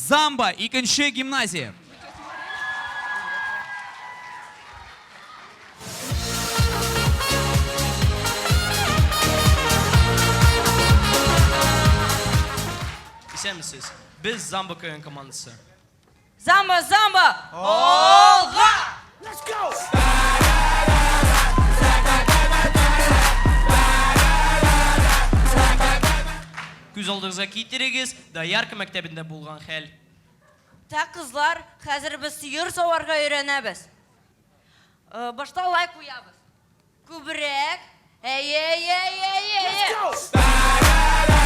Замба, икенче гимназия. Исәнмесез. Без Замба КВН командасы. Замба, замба! Алга! Күз алдыгызга китерегез, Доярка мәктәбендә булган хәл. Так, кызлар, хәзер без сыер саварга өйрәнәбез. Э, Башта лайк куябыз. Күбрәк. Әйе, әйе, әйе, әйе, әйе.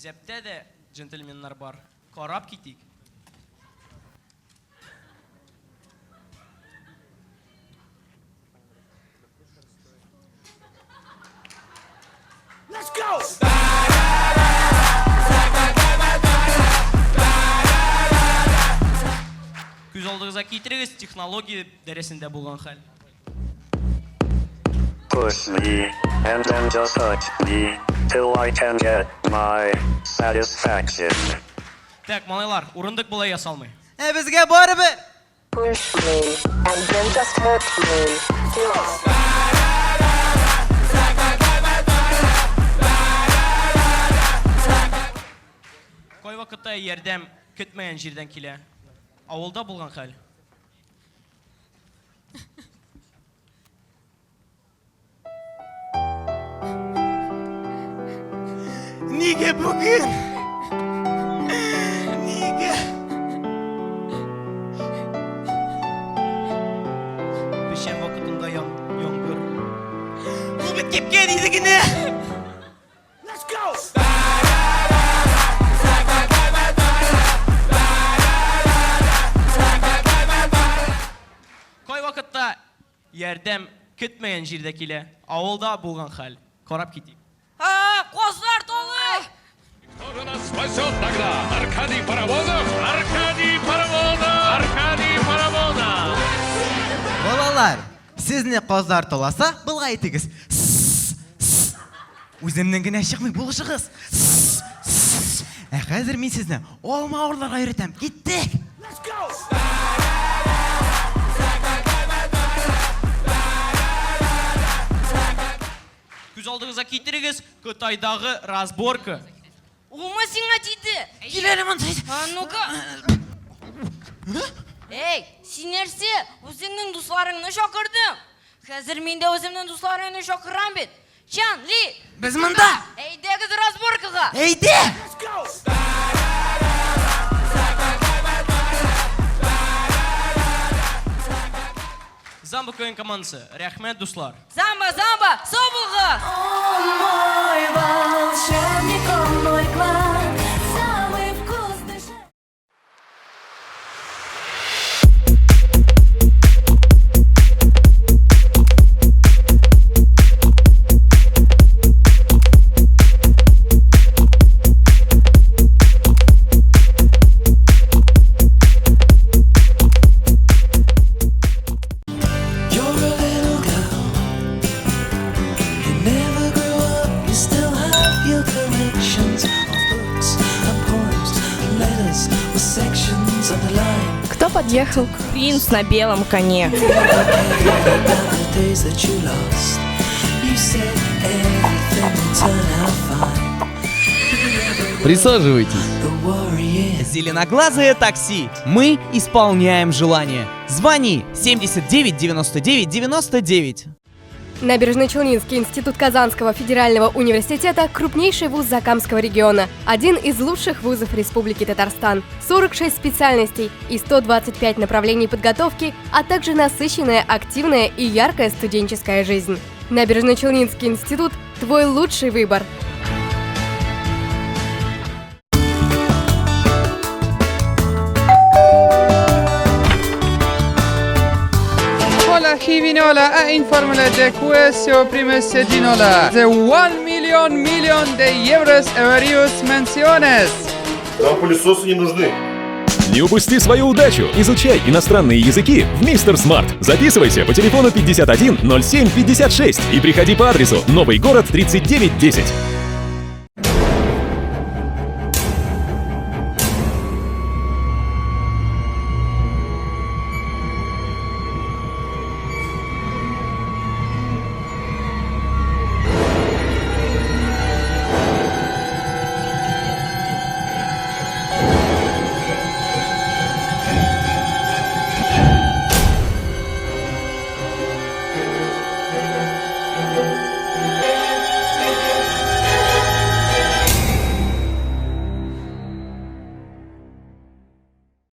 Зәптә дә джентльменнар бар. Карап китик. Күз алдыгызга китерегез, технология дәресендә булган хәл. Push me, and then just touch me, till I can get my satisfaction. Так, малайлар, урындык болай ясалмый. Ә безгә барыбер. Push me, and then just hurt me, till I Кайвакытта ярдәм көтмәгән җирдән килә. Авылда булган хәл. Нигә бүген? Нигә? Печән вакытында яң яңгыр. Ул бит кипкән иде генә. Кайвакытта ярдәм көтмәгән җирдә килә. Авылда булган хәл. Карап китик. А, козлар тулы! Кто же нас спасет тогда? Аркадий Паровозов? Аркадий Паровозов! Аркадий Паровозов! Балалар, сезне казлар таласа, былай итегез. Сс, сс. Үземнең генә чыкмый, булышыгыз. Сс, сс. Ә хәзер мин сезне алма урларга өйрәтәм. Киттек. Күз алдыгызга китерегез, Кытайдагы разборка. Улмы сиңа тиде? Кил әле монда. А ну-ка. Эй, син нәрсә? Үзеңнең дусларыңны чакырдың. Хәзер мин дә үземнең дусларымны чакырам бит. Чан, Ли, Без монда. әйдәгез разборкага. Әйдә! Замба КВН командасы. Рәхмәт, дуслар. Замба, замба, сау булгыз! Он мой волшебник, он мой клад, самый вкусный шар. You're a little girl. You never grew up, you still have your collections of books and poems and letters with sections underlined. Кто подъехал? Принц на белом коне. About the days that you lost. You said everything will turn out fine. Присаживайтесь. The worry is. Зеленоглазое такси. Мы исполняем желание. Звони 79 99 99. Набережно-Челнинский институт Казанского федерального университета – крупнейший вуз Закамского региона, один из лучших вузов Республики Татарстан. 46 специальностей и 125 направлений подготовки, а также насыщенная, активная и яркая студенческая жизнь. Набережно-Челнинский институт – твой лучший выбор. Hola Jivinola a informele de questo prime sedinola. The 1 million million de euros everius menciones. Нам пылесосы не нужны. Не упусти свою удачу. Изучай иностранные языки в Мистер Смарт. Записывайся по телефону 51 07 56 и приходи по адресу Новый город 3910.